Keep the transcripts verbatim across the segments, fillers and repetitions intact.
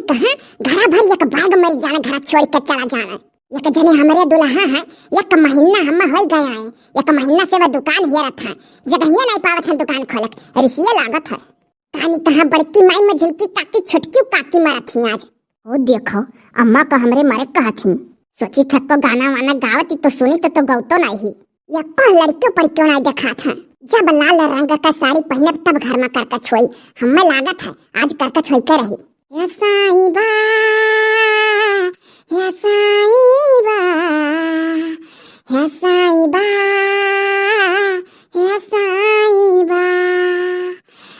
कहाँ घरा भर एक बैग मरी जाना, घरा छोड़ के चला जाना। एक जने हमरे दुल्हा है, एक महीना हम होइ गया है, एक महीना से वह दुकान हेरत है, जगहिया नहीं पावत है दुकान खोलक, रिसिया लागत है। तानी कहाँ बड़की माई मझिलकी काकी छोटकी काकी मरत ही आज। ओ देखो, अम्मा का हमरे मारे कहत ही। सोची थक को गाना वाना गावत ही तो सुनी तो, तो गौतो नहीं ही। या को लड़कियों पड़कियों नहीं देखात है। जब लाल रंग का साड़ी पहनब तब घर में करकछ होई। हमें लागत है आज करकछ होई के रही। हे साईं बा, हे साईं बा, हे साईं बा, हे साईं बा।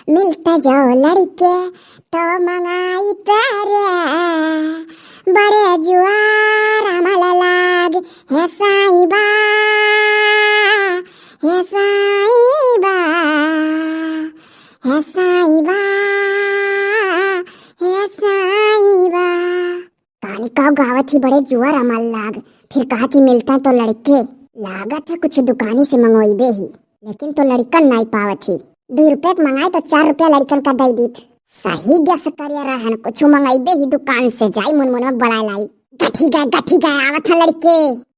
मिलता जो लड़के तो मंगाई तेरे, बड़े जुआर अमल लाग। हे साईं बा, हे साईं बा, हे साईं बा, हे साईं बा। तानी का गावत ही बड़े जुआर अमल लाग, फिर कहत ही मिलता तो लड़के। लागत है कुछ दुकानी से मंगोइबे ही, लेकिन तो लड़कन नाई पावत ही। दुई रुपया के मंगाए तो चार रुपया लड़कन का दई दीत। सही guess करे रहन, कुछ मंगइबे ही दुकान से, जाई मुनमुनवा के बुलाए लाई। गठी गए, गठी गए, आवत है लड़के।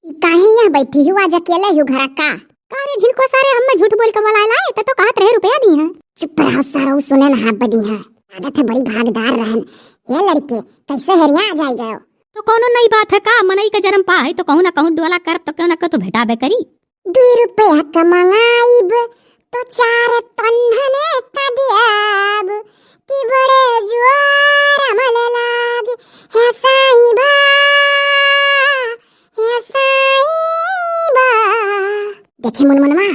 ई काहे यहाँ बैठी हूँ, आज अकेले हूँ घरा का? का रे झिनको सारे, हम्मे झूठ बोल के बुलाए लाए, त तो कहत रहे रुपया दी हैं। चुप रहो सारो, सुने न हाथ बदी हैं। आदत है बड़ी भागदार रहन। ए लड़के, कैसे हेरिया आ जाई गयो? तो कौनो नई बात है का? मनई का जन्म पा है तो कहूँ ना कहूँ डोला करब तो कहूँ ना कहूँ तो भेटाबे करी। दुई रुपया का मंगाइब तो चार तन्हने का दियाब कि बड़े जुआर अमल लाग। हे साईं बा, हे साईं बा। देखे मुनमुनवा।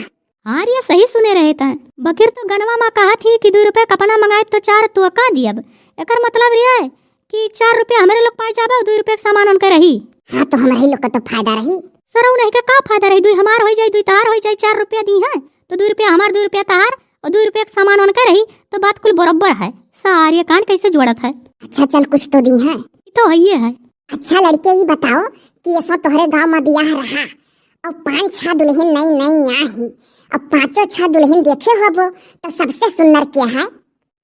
हाँ रे, सही सुने रहे तैं। बकिर तो गनवा माँ कहत ही कि दुई रुपया कपना मंगाइब तो चार तोका दियब। एकर मतलब रे कि चार रुपया हमरे लोग पाई जाबे और दुई रुपया के सामान उनके रही। हाँ, तो हमरे ही लोग का तो फायदा रही। सरऊ नहीं के का फायदा रही? दुई हमार होई जाई, दुई तहार होई जाई, चार रुपया दी हैं, तो दुई रुपया हमार, दुई रुपया तहार, और दुई रुपया के सामान उनके रही, तो बात कुल बराबर है। सारे कान कैसे जोड़त है? अच्छा चल, कुछ तो दी हैं। ई तो हइये है। अच्छा लड़के, ई बताओ कि ऐसा तोहरे गाँव में बियाह रहा और पाँच छह दुल्हन नई नई आई, अब पाँचों छह दुल्हन देखे होबो, तो सबसे सुंदर क्या है?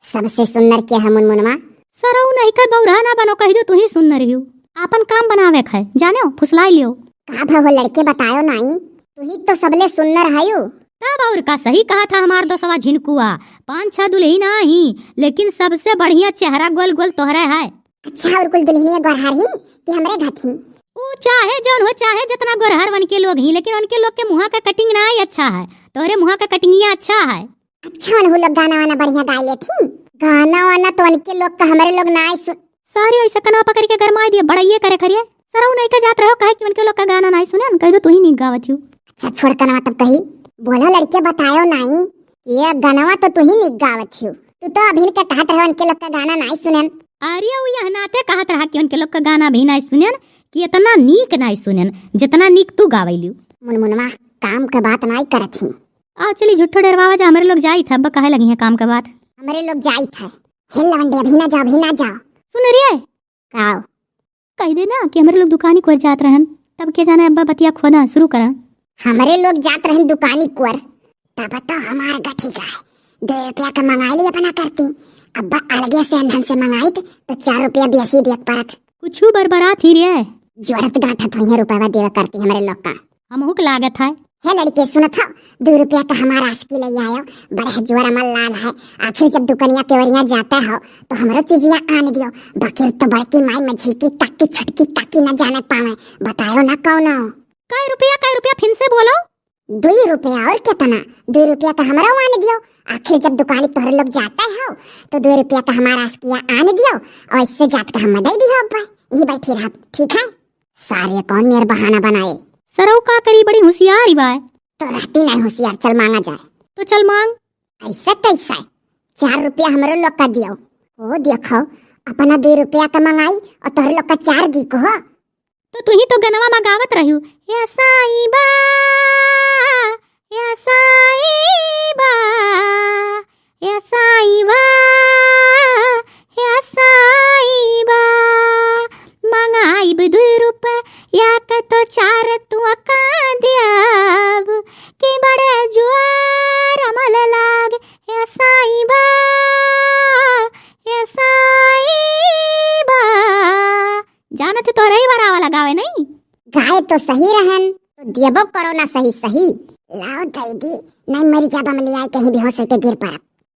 सबसे सुंदर के है मुनमुनवा? सरऊ नहीं के बौरा ना बनो, कहि दियो तुही सुंदर हियो। आपन काम बनावे के है, जानो, फुसलाई लियो। का भा हो लड़के बतायो नाई, तुही तो सबले सुंदर हयू। तब और का, सही कहत है हमार दोसवा झिनकुआ, पाँच छह दुल्हिन आही, लेकिन सबसे बढ़िया चेहरा गोल गोल तोहरे है। अच्छा, और कुल दुल्हनिया गोरहर ही कि हमरे घात ही? ऊ चाहे जौन हो, चाहे जितना गोरहर उनके लोग ही, लेकिन उनके लोग के मुँहा का cutting ना ही अच्छा है, तोहरे मुँहा का कटिंगिया अच्छा है। अच्छा, उनहु लोग गाना वाना बढ़िया गाए लेत ही। गाना वाना तो उनके लोग का हमरे लोग नाई सुन। सारी ऐसे कनवा पकड़ के गरमाई दिए, बड़ाइये करे खरिए। सरऊ नहीं के जात रहो, काहे कि उनके लोग का गाना नाई सुने, कहि दियो तुही नीक गावत हियो। अच्छा, छोड़ कनवा तब कही। बोलो लड़के, बतायो नाई कि ये गनवा तो तुही नीक गावत हियो। तू तो अभिन के कहत रहो उनके लोग का गाना नाई सुनेन। अरे, ऊ यह नाते कहत रहा कि उनके लोग का गाना भी नाई सुनेन, कि इतना नीक नाई सुनेन, जितना नीक तू गावैलियो। मुनमुनवा, काम के बात नाई करत ही। आओ चली, झूठो डरवावा जा, हमरे लोग जाइत है, अब कहे लगी है काम के बात। हमरे लोग जाइत है। हे लवंडे, अभी ना जाओ, अभी ना जाओ। सुन रे। काओ? कहि दे ना कि हमरे लोग दुकानी कोर जात रहन, तब के जाने अब्बा बतिया खोदा शुरू करा। हमरे लोग जात रहन दुकानी कोर, तब तो हमार गठी का है। दो रुपया का मंगाई ली अपना करती, अब्बा अलगे से अंधन से मंगाइत तो चार रुपया बेसी देत परत। कुछु बरबरात ही रे। जोड़त गांठत हुई है रुपया देवे करती हमरे लोग का। हमहू के लागत है। हे लड़के, सुनत हो, दो रुपया का हमार आसकी ले आयो, बड़े जोर अमल लाग है। आखिर जब दुकनिया के ओरिया जाते हो, तो हमरो चीजिया आन दियो। बकिर तो बड़की माई मझिलकी काकी छोटकी काकी न जाने पावे, बतायो ना कौनो। कै रुपया, कै रुपया, फिन से बोलो। दो रुपया और कितना? दो रुपया का हमरो आन दियो। आखिर जब दुकानी तोहरे लोग जाते हो, तो दो रुपया का हमार आसकिया आन दियो, और इससे जात का हम दे दियो अब्बा। यही बैठी रहा, ठीक है? सारे कौन मेर बहाना बनाए? सरऊ का करी, बड़ी होशियार ही बाय। तो रहती नहीं होशियार, चल मांगा जाए। तो चल मांग। ऐसा कैसा है? चार रुपया हमरो लोग का दियो। ओ देखो, अपना दो रुपया का मंगाई और तोहरे लोग का चार दी को हो। तो तुही तो गनवा मा गावत रह्यू, "ए साईं बा, ए साईं बा, ए साईं बा, ए साईं बा, मंगाइब दुई रुपया के तो चार तुअका द्याब, कि बड़े जुआर अमल लाग, ए साईं बा, ए साईं बा।" जानत है तोहरे ही भरावा लगावे नहीं। गाय तो सही रहन, तो दियबो करो ना सही सही। लाओ दीदी, नहीं मरी जाब हम लियाई कहीं बेहोश होके गिर पड़ब।